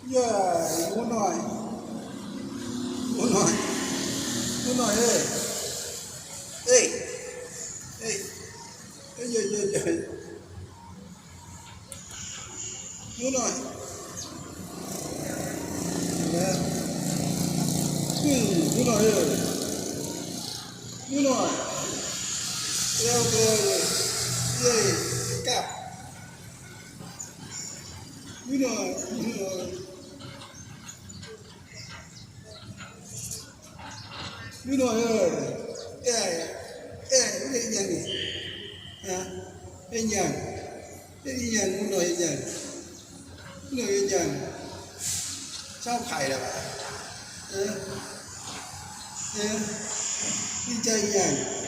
Yog, mus no, mus no, mus no, e, e, e, e, yog, yog, yog, mus no, mus no, mus no, e, e, e, ka, mus no, mus no. Hnub no, e, e, ib nyag, ib nyag, ib nyag, hnub no ib nyag, hnub no ib nyag, txhob phais lawm, ib nyag, ib nyag.